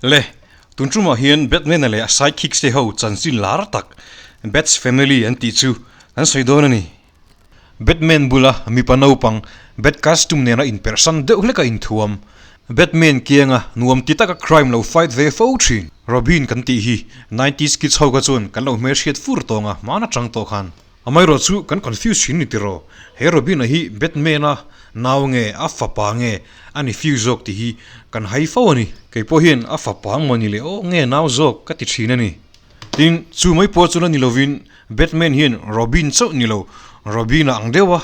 Le, tun tumah hian Batman-a leh a sidekicks te ho chanchin lar tak Bats Family an tih chu kan sawi dawn a ni. Batman bula mipa naupang Bat costume nena inperhsan deuh hlek a inthuam. Batman kianga nuam ti taka crime lo fight ve fo thin. Robin kan tih hi nineties kids ho kha chuan kan lo hmelhriat fur tawng a hmaan atang tawh khan. Amaherawh chu kan confuse thin ni tiraw? He Robin-a hi Batman-a nau nge a fapa nge a ni few zawk tih hi kan hai fo a ni. Kei pawh hian a fapa ang mawni leh aw nge nau zawk ka ti thin a ni. Tin, chu mai pawh chu la ni lovin Batman hian Robin chauh ni lo, Robin-a ang deuh a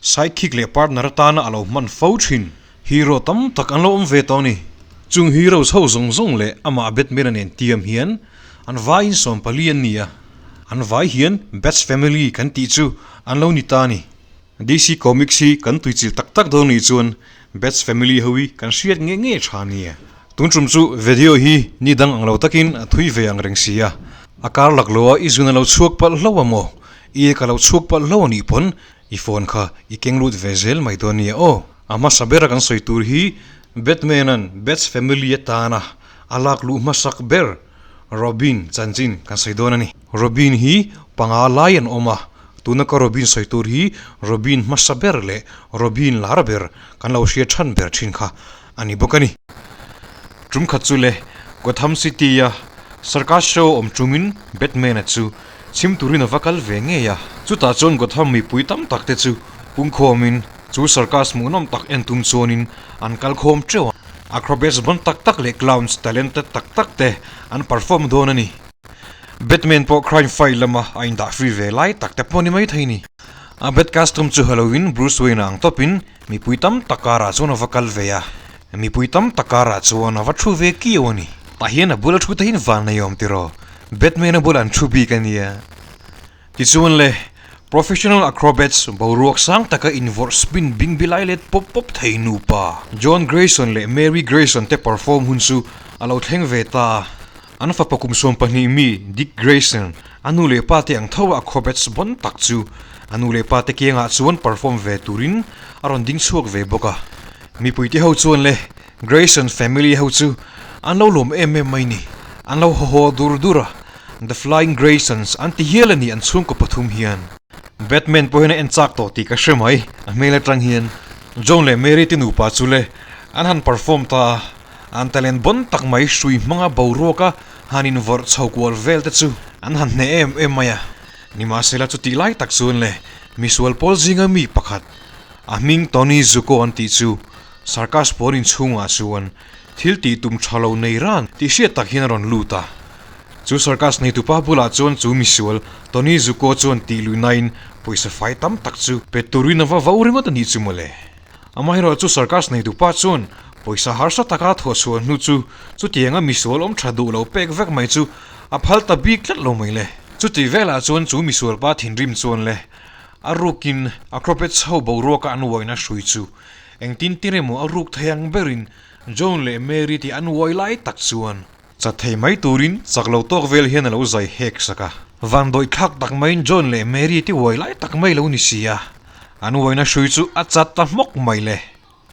sidekick leh partner atana a lo hman fo thin. Hero tam tak an lo awm ve tawh a ni. Chung heroes ho zawng zawng leh amah Batman-a nen tiam hian an vaiin 14 an ni a. An vai hian Bats Family kan tih chu an lo ni ta a ni. DC Comics hi kan tuichilh tak tak dawn nih chuan Bats Family ho hi kan hriat nge nge tha a nia. Tun tum chu video hi ni dang ang lo takin a thui ve ang reng si a. A kar lak lo a i zun a lo chhuak palh hlo a maw? I ek a lo chhuak palh hlo a nih pawn i phone kha i keng lut ve zel mai dawn nia aw. A hmasa bera kan sawi tur hi Batman-a'n Bats Family atana a lak luh hmasak ber Robin chanchin kan sawi dawn a ni. Robin hi panga lai an awm a, tuna ka Robin sawi tur hi Robin hmasa ber leh Robin lar ber kan lo hria than ber thin kha a ni bawk a ni. Tum khat chu le Gotham City-a circus show awm tumin Batman-a chu chhim turin a va kal ve ngei a, chutah chuan Gotham mipui tam tak te chu pungkhawmin chu circus hmuhnawm tak en tum chuanin an kal khawm teuh a. Acrobats bon tak tak leh clowns talented tak tak te an perform dawn a ni. Batman pawh crime fight lama a indah free ve lai tak te pawh a ni mai thei ni. A Bat costume chu Halloween Bruce Wayne-a ang tawpin mipui tam tak karah chuan a va kal ve a, mipui tam tak karah chuan a va thu ve kiau a ni. Tah hian a bula thu te hian van nei awm tiraw? Batman-a bulah an thu bik a nia. Tichuan le, professional acrobats boruak sang taka invawrh spin bing bilai let pawp pawp thei nupa John Grayson leh Mary Grayson te perform hun chu a lo thleng ve ta a. An fapa kum 12 mi Dick Grayson, a nu leh pa te ang tho a acrobats bon tak chu a nu leh pa te kiangah chuan perform ve turin a rawn ding chhuak ve bawk a. Mipui te ho chuan le, Grayson family ho chu an lo lawm em em mai ni. An lo haw haw dur dur a, The Flying Graysons an ti hial a ni an chhungkaw pathum hian. Batman pawh hian a en chak tawh tih ka hre mai, a hmel atang hian. John leh Mary te nupa chu le an han perform ta a, an talent bon tak mai hrui hmanga boruaka han invawrh chho kual vel te chu an han hneh em em mai a. Nimahsela chutih lai tak chuan le misual pawl zinga mi pakhat, a hming Tony Zuko an tih chu Circus pawn inchhungah chuan thil tih tum tha lo nei ran tih hriat tak hian a rawn lut a. Chu circus neitupa bulah chuan chu misual Tony Zuko chuan tih luihnain pawisa fai tam tak chu pe turin a va vo ringawt a nih chu mawle. Amaherawh chu circus neitupa chuan pawisa harsa taka thuahchhuah hnu chu chutianga misual awm tha duh lo pek vek mai chu a phal ta bik tlat lo mai le. Chutih velah chuan chu misualpa thinrim chuan le a rukin acrobats ho boruaka an uaina hrui chu Engtin tir emaw a ruk thei ang berin John leh Mary tih an uai lai tak chuan chat thei mai turin chak lo tawk vel hian a lo zai hek sak a. Van dawih thlak tak maiin John leh Mary tih uai lai tak mai lo ni si a, an uaina hrui chu a chat ta hmawk mai le.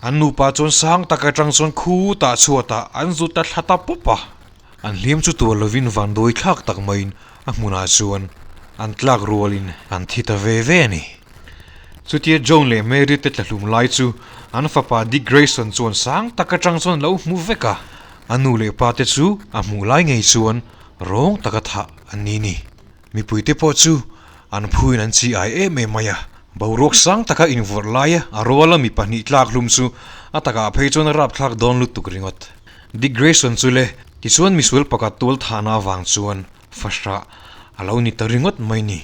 An nupa chuan sang tak atang chuan khu tah chhuatah an zut ta thla ta pawp a. An hliam chu tuar lovin van dawih thlak tak maiin a hmunah chuan an tlak rualin an thi ta ve ve a ni. Chutia John leh Mary te tlahlum lai chu an fapa Dick Grayson chuan sang tak atang chuan lo hmu vek a, a nu leh pa te chu a hmuh lai ngei chuan rawng taka thah an ni ni. Mipui te pawh chu an phuin an chi ai em em mai a, boruak sang taka invawrh laia a ruala mi pahnih tlak hlum chu a takah phei chuan a rapthlak dawn lutuk ringawt. Dick Grayson chu le tichuan misual pakhat tual thahna avang chuan Fahrah a lo ni ta ringawt mai ni.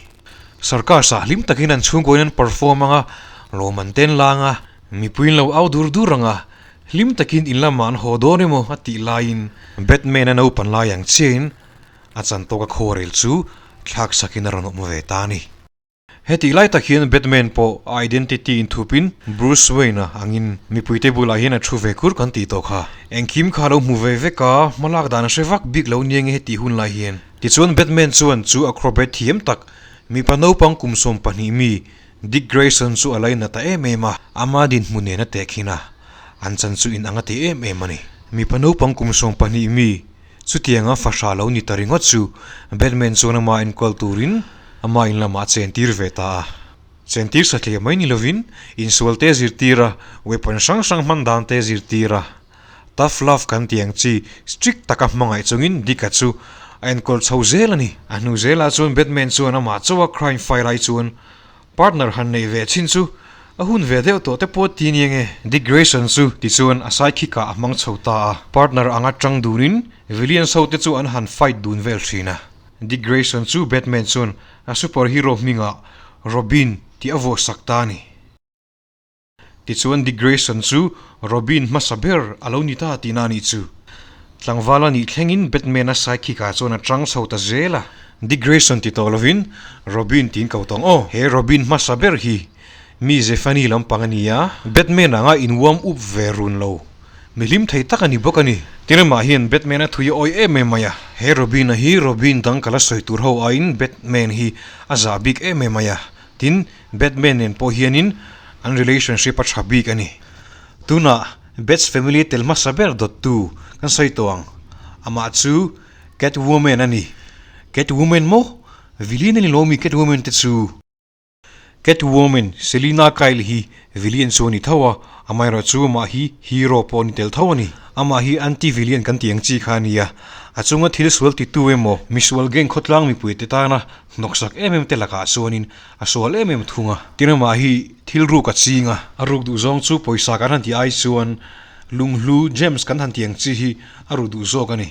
Sarkar sah hlim takin an chhungkawiin an perform anga, lawm an ten lang a, mipuiin lo au dur dur anga, hlim takin in lamah an haw dawn emaw a tih laiin Batman a naupan lai ang chiahin a chan tawka khuarel chu thlak sakin a rawn awm ve ta a ni. Hetih lai tak hian Batman pawh a identity inthupin Bruce Wayne-a angin mipuite bulah hian a thu ve kur kan tih tawh kha. Engkim kha a lo hmu ve vek a, hmalak dan a hre vak bik lo nia nge hetih hun lai hian. Tichuan Batman chuan chu acrobat thiam tak, mipa naupang kum 12 mi Dick Grayson chu a laina ta em em a, ama dinhmun nen a tehkhin a, an chan chu inang a ti em em a ni. Mipa naupang kum 12 mi. Chutianga fahrah lo ni ta ringawt chu Batman chuan amah enkawl turin amah in lamah a chentir ve ta a. Chentir satliah mai ni lovin insual te zirtir a, weapon hrang hrang hman dan te zirtir a. Tough love kan tih ang chi strict taka hmangaih chungin Dick-a chu a enkawl chho zel a ni. A hnu zelah chuan Batman chuan amah chauha crime file ai chuan Partner han neih ve chin chu a hun ve deuh tawh te pawh ti nia nge? Dick Grayson chu tichuan a sidekick ah a hmang chho ta a, partner anga tang dunin villains ho te chu an han fight dun vel thin a. Dick Grayson chu Batman chuan a superhero hmingah Robin tih a vuahsak ta a ni. Tichuan Dick Grayson chu Robin hmasa ber a lo ni ta tihna a nih chu. Tlangval a nih thlengin Batman-a sidekick ah chuan a tang chho ta zel a. Dick Grayson ti tawh lovin Robin tiin ko tawng aw. He Robin hmasa ber hi mi Zephany lampang a ni a, Batman anga inwarm up ve run lo, mi hlim thei tak a ni bawk a ni. Tiremah hian Batman a thui a awih em em mai a, he Robin-a hi Robin dang ka la sawi tur ho aiin Batman hi a zah bik em em mai a, tin Batman nen pawh hianin an relationship a tha bik a ni. Tunah Bats family tel hmasa ber dawttu kan sawi tawh ang. Amah chu Catwoman a ni. Catwoman maw? Villain a ni lo mi Catwoman te chu? Catwoman Selina Kyle hi villain chu a ni tho a, amaherawhchu amah hi hero pawh a ni tel tho a ni. Amah hi anti-villain kan tih ang chi kha a ni a, a chunga thil sual titu emaw misual gang khawtlang mipuite tana hnawksak em em te lakah chuanin a sual em em thung a. Tin amah hi thil ruk a ching a. A ruk duh zawng chu pawisa kan han tih ai chuan lunghlu gems kan han tih ang chi hi a ru duh zawk a ni.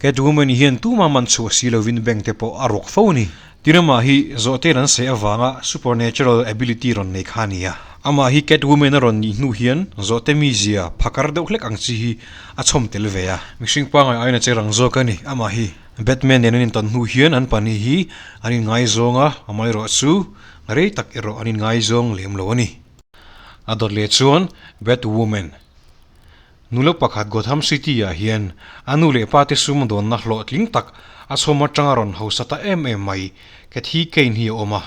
Catwoman hian tuma man chhuah si lovin bank te pawh a rawk fo a ni. Tin amah hi zawhten an saih avanga supernatural ability rawn nei kha a ni a. Amah hi Catwoman a rawn nih hnu hian zawhte mizia phakar deuh hlek ang chi hi a chhawm tel ve a. Mihring pangai aiin a che rang zawk a ni amah hi. Batman nen an intawn hnu hian an pahnih hi an inngaizawng a, amaherawh chu rei tak erawh an inngaizawng lem lo a ni. A dawt leh chuan Batwoman nula pakhat Gotham City ah hian a nu leh pa te sum dawnna hlawhtling tak a chhawm atanga rawn hausa ta em em mai Kathy Kane hi a awm a.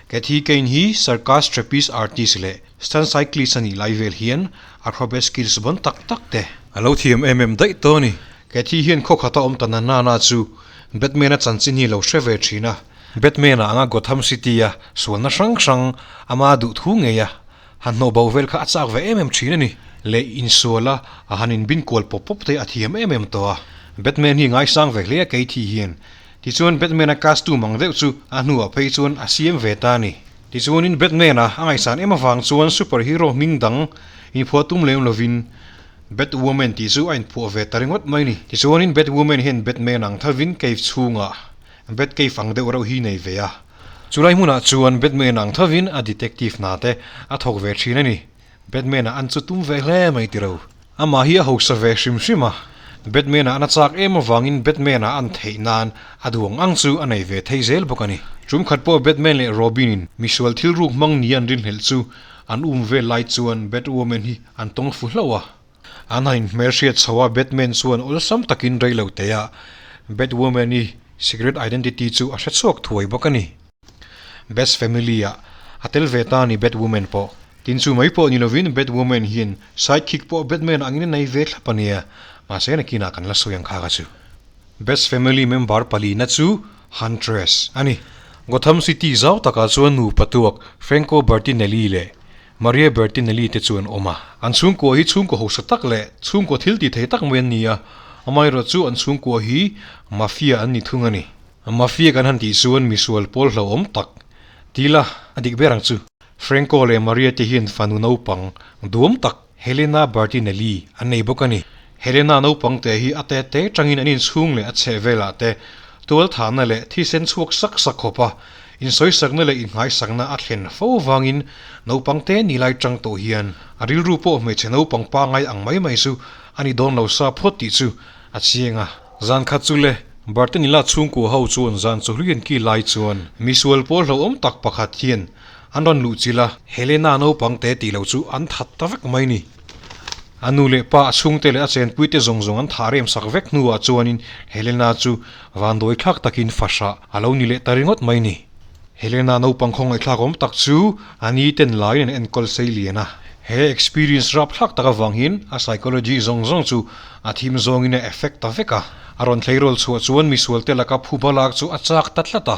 Kathy Kane hi circus trapeze artist leh stunt cyclist a nih lai vel hian acrobat skills bon tak tak te a lo thiam em em daih tawh a ni. Kathy hian khaw khata awm ta na nana chu Batman-a chanchin hi lo hre ve thin a. Batman-a anga Gotham City-a sualna hrang hrang ama duh thu ngei a, han hnawh bo vel kha a chak ve em em thin a ni. Leh insuala a han inbin kual pawp pawp te a thiam em em tawh a. Batman hi ngaisang ve hle a Kathy hian. Tichuan Batman-a costume ang deuh chu a hnuah phei chuan a siam ve ta a ni. Tichuanin Batman-a a ngaihsan em avang chuan superhero hming dang inphuah tum lem lovin Batwoman tih chu a inphuah ve ta ringawt mai ni. Tichuanin Batwoman hian Batman ang thovin cave chhungah Batcave ang deuh reuh hi nei ve a. Chulai hmunah chuan Batman ang thovin a detective hna te a thawk ve thin a ni. Batman-ah an chu tum ve hle mai tiro. Amah hi a hausa ve hrim hrim a. Batman-ah an a chak em avangin Batman-ah an theih nan a duang ang chu a nei ve thei zel bawk a ni. Tum khat pawh Batman leh Robin-in misual thil ruk hmang ni an rinhlelh chu an um vel lai chuan Batwoman hi An tawng fu hlauh a. An han inhmelhriat chho a, Batman chuan awlsam takin rei lo teh a, Batwoman-i secret identity chu a hre chhuak thuai bawk a ni. Bats family-ah a tel ve ta a ni Batwoman pawh. Tin chu mai pawh ni lovin Batwoman hian sidekick pawh Batman angin a nei ve thlap a nia, mahse nakinah kan la sawi ang kha ka chu. Bats family member palina chu Huntress a ni. Gotham City zau takah chuan nupa tuak Franco Bertinelli leh Maria Bertinelli te chu an awm a. An chhungkua hi chhungkaw hausa tak leh chhungkaw thil ti thei tak mai an ni a, amaherawh chu an chhungkua hi Mafia an ni thung a ni. Mafia kan han tih chuan misual pawl hlauhawm tak ti la a dik ber ang chu. Franco leh Maria te hian fanu naupang duam tak Helena Bertinelli an nei bawk a ni. Helena naupang te hi a te te tangin an inchhung leh a chheh velah te tualthahna leh thisen chhuak sak sak khawp a, Insawisakna leh innghaisakna a thlen fo vangin naupang te ni lai tang tawh hian a rilru pawh hmeichhe naupang pangai ang mai mai chu a ni dawn lo sa phawt tih chu a chiang a. Zan khat chu le, Bartenila chhungkua ho chuan zan chu hluian ki lai chuan misual pawl hlauhawm tak pakhat hian an rawn luh chilh a. Helena naupang te tih loh chu an that ta vek mai ni. A nu leh pa, a chhungte leh a chenpuite zawng zawng an thah rem sak vek hnuah chuanin Helena chu vandawi thlak takin fahrah a lo ni leh ta ringawt mai ni. Helena naupang khawngaihthlak awm tak chu a ni ten laiin an enkawl sei lian a. He experience rapthlak tak avang hian a psychology zawng zawng chu a thim zawngin a effect ta vek a. A rawn tleirawl chhuah chuan misualte laka phuba lak chu a chak ta tlat a,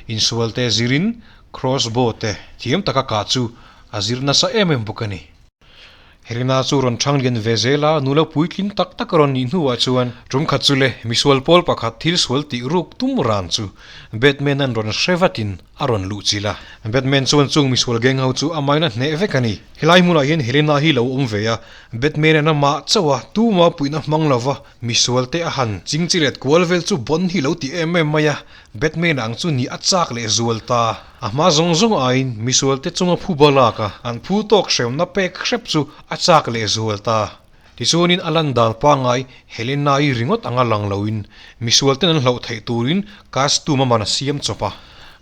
insualte zirin crossbow te thiam taka kah chu a zir nasa em em bawk a ni. Helena chu rawn chhang lian ve zel a, nula puitling tak tak a rawn nih hnuah chuan tum khat chu le misual pawl pakhat thil sual tih ruk tum ran chu Batman an rawn hre vatin a rawn luh chilh a. Batman chuan chung misual gang ho chu a maina hneh vek a ni. Helai hmunah hian Helena hi lo awm ve a, Batman an amah chauh a, tuma puihna hmang lova misual te a han chingchi let kual vel chu bon hi lo ti em em mai a, Batman ang chu ni a chak leh zual ta. A hma zawng zawng aiin misualte chunga phu balak a, an phu tawk hremna pek hrep chu a chak leh zual ta. Tichuanin a lan dan pangngai Helena-i ringawt anga lang loin misualten an hlauh theih turin costume a man a siam chawp a.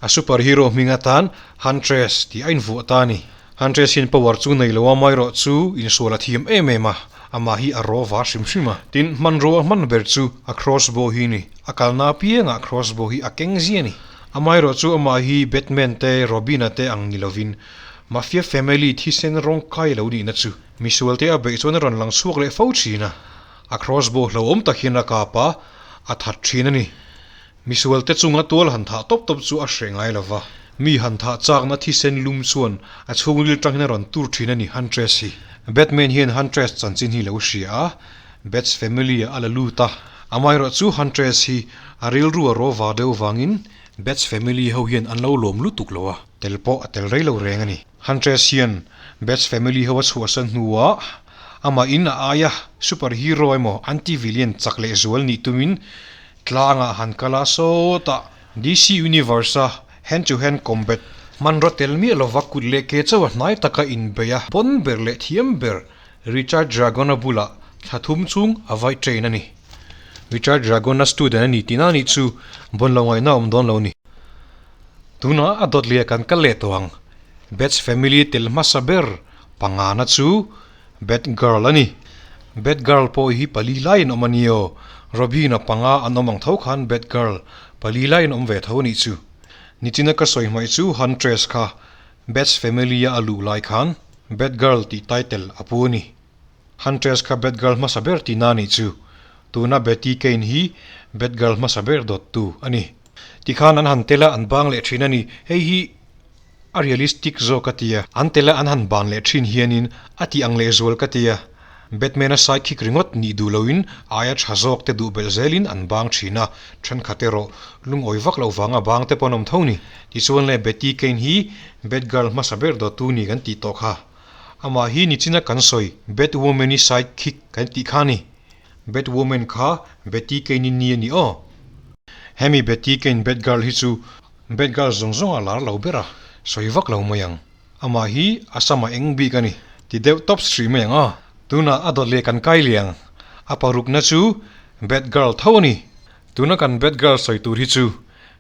A superhero hming atan Huntress tih a invuah ta a ni. Huntress hian power chu nei lo a, amaherawh chu insual a thiam em em a, amah hi a raw va hrim hrim a. Tin, hmanrua a hman ber chu a crossbow hi a ni. A kalna apiangah crossbow hi a keng zia a ni. Amaherawh chu amah hi Batman te, Robin-a te ang ni lovin Mafia family thisen rawng kai lo nihna chu misualte a beih chuan a rawn lang chhuak leh fo thin a, a crossbow hlauhawm tak hian a kap a, a that thin a ni. Misualte chunga tual han thah tawp tawp chu a hreh ngai lo va, mi han thah chakna thisen lum chuan a chhungril tangin a rawn tur thin a ni Huntress hi. Batman hian Huntress chanchin hi lo hria a, Bats family ah a la lut a, amaherawh chu Huntress hi a rilru a raw va deuh vangin Bats family ho hian an lo lawm lutuk lo a, tel pawh a tel rei lo reng a ni. Huntress hian Bats family ho a chhuahsan hnuah amah in a aia superhero emaw anti-villain chak leh zual nih tumin tlangah han kal a, sawtah DC Universe a hand to hand combat hmanraw tel miah lova kut leh ke chauh a hnai taka inbeih a, pawn ber leh thiam ber Richard Dragon-a bulah thla thum chung a vaih train a ni. Richard Dragon-a student a ni tih na nih chu bawn lo ngaihna a awm dawn lo ni. Tunah a dawt leh kan kal leh tawh ang. Bats family tel hmasa ber pangana chu Batgirl a ni. Batgirl pawh hi pali laiin awm a ni aw. Robin-a panga an awm ang tho khan Batgirl pali laiin awm ve tho a nih chu. Nichina ka sawi hmaih chu Huntress kha Bats family-a a luh lai khan Batgirl tih title a pu a ni. Huntress kha Batgirl hmasa ber tihna a nih chu. Tuna Betty Kane hi Batgirl hmasa ber dawttu a ni. Tikhan an han tel a, an bang leh thin a ni. Hei hi a realistic zawk ka ti a. An tel a, an han ban leh thin hianin a tih ang lehzual ka ti a. Batman-a sidekick ringawt nih duh loin aia tha zawk te duh belh zelin an bang thin a, thenkhat erawh lungawi vak loh vanga bang te pawh an awm tho ni. Tichuan le Betty Kane hi Batgirl hmasa ber dawttu ni kan tih tawh kha. Amah hi nichina kan sawi Batwoman-i sidekick kan tih kha a ni. Batwoman kha Betty Kane-i ni a ni aw. Hemi Betty Kane Batgirl hi chu Batgirl zawng zawng a lar lo ber a, sawi vak lo mai ang. Amah hi a sam a eng bik a ni. Ti deuh tawp sri mai ang a. Tunah a dawt leh kan kai liang. A parukna chu Batgirl tho a ni. Tuna kan Batgirl sawi tur hi chu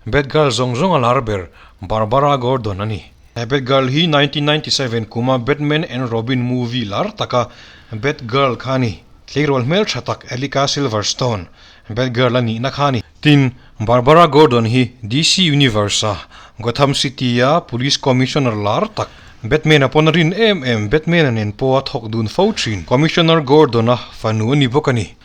Batgirl zawng zawng a lar ber Barbara Gordon a ni. He Batgirl hi 1997 kuma Batman and Robin movie lar taka Batgirl kha a ni. Tleirawl hmeltha tak Alica Silverstone Batgirl a nihna kha a ni. Tin, Barbara Gordon hi DC Universe-a Gotham City-a Police Commissioner lar tak, Batman-a pawn a rin em em, Batman-a nen pawha thawk dun fo thin Commissioner Gordon-a fanu a ni bawk a ni.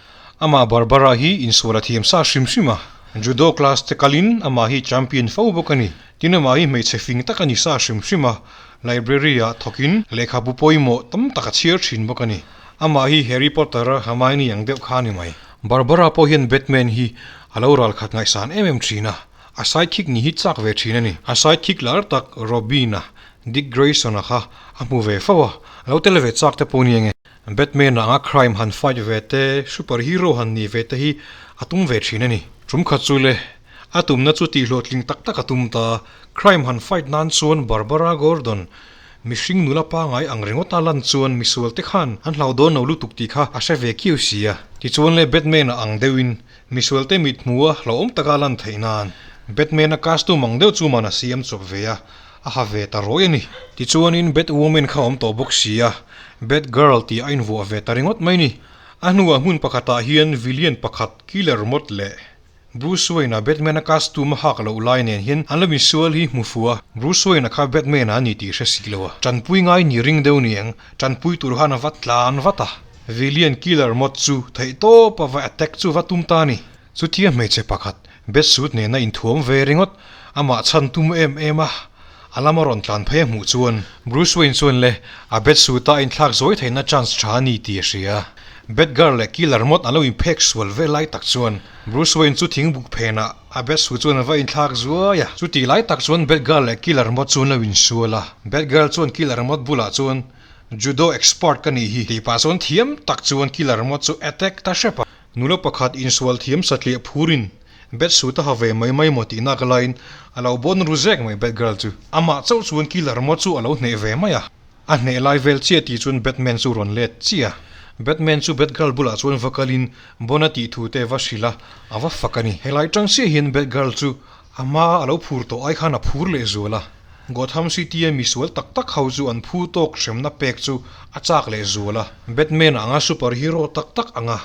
Amah Barbara hi insual a thiam sa hrim hrim a, Judo class te kalin amah hi champion fo bawk a ni. Tin, amah hi hmeichhe fing tak a ni sa hrim hrim a, library-ah thawkin lehkhabu pawimawh tam tak a chhiar thin bawk a ni. Amah hi Harry Potter-a Hermione ang deuh kha a ni mai. Barbara pawh hian Batman hi a lo ral khat ngaihsan em em thin a, a sidekick ni hi chak ve thin a ni. A sidekick lar tak Robin-a, Dick Grayson-a kha a hmu ve fo a, a lo tel ve chak te pawh ni enge. Batman-a anga crime han fight ve te, superhero han nih ve te hi a tum ve thin a ni. Tum khat chu le, a tumna chu tihhlawhtling tak tak a tum ta, crime han fight nan chuan Barbara Gordon Mihring nula pangai ang ringawt a lan chuan misual te khan an hlau dawn lo lutuk tih kha a hre ve kiau si a. Tichuan le Batman-a ang deuhin misual te mit hmu a hlauhawm taka lan theih nan Batman-a costume ang deuh chu man a siam chawp ve a, a ha ve ta rawi a ni. Tichuanin Batwoman kha awm tawh bawk si a, Batgirl tih a invuah ve ta ringawt mai ni. A hnuah hmun pakhatah hian villain pakhat Killer Moth leh. Bruce Wayne-a Batman-a costume a hak loh lai nen hian an lo insual hi hmu fuh a, Bruce Wayne-a kha Batman-a a ni tih hre si lo a, tanpui ngai ni ring deuh ni ang, tanpui tur khan a va tlan vat a. Villain Killer Moth chu theihtawp a va attack chu va tum ta a ni. Chutia hmeichhe pakhat Bat suit nena inthuam ve ringawt, amah chhan tum em em a, a lama rawn tlan phei a hmuh chuan Bruce Wayne chuan le a bat suit a inthlak zawi theihna chance tha a ni tih a hria. Bat Girl leh Killer Moth an lo inphek sual ve lai tak chuan Bruce Wayne chu thingbuk phenah a bat suit chuan a va inthlak zuai a. Chutih lai tak chuan Bat Girl leh Killer Moth chu an lo insual a, Bat Girl chuan Killer Moth bulah chuan Judo expert ka nih hi tih pah chuan thiam tak chuan Killer Moth chu attack ta hrep a. Nula pakhat insual thiam satliah phurin bat suit a ha ve mai mai maw tih nak laiin a lo bawn ru zek mai Bat Girl chu. Amah chauh chuan Killer maw chu a lo hneh ve mai a. A hneh lai vel chiah tih chuan Batman chu rawn let chiah a. Batman chu Bat Girl bulah chuan va kalin bona tih thu te va hrilh a, a va fak a ni. Helai tang chiah hian Bat Girl chu a hma a lo phur tawh ai khan a phur leh zual a. Gotham City a misual tak tak ho chu an phu tawk hremna pek chu a chak leh zual a. Batman anga superhero tak tak anga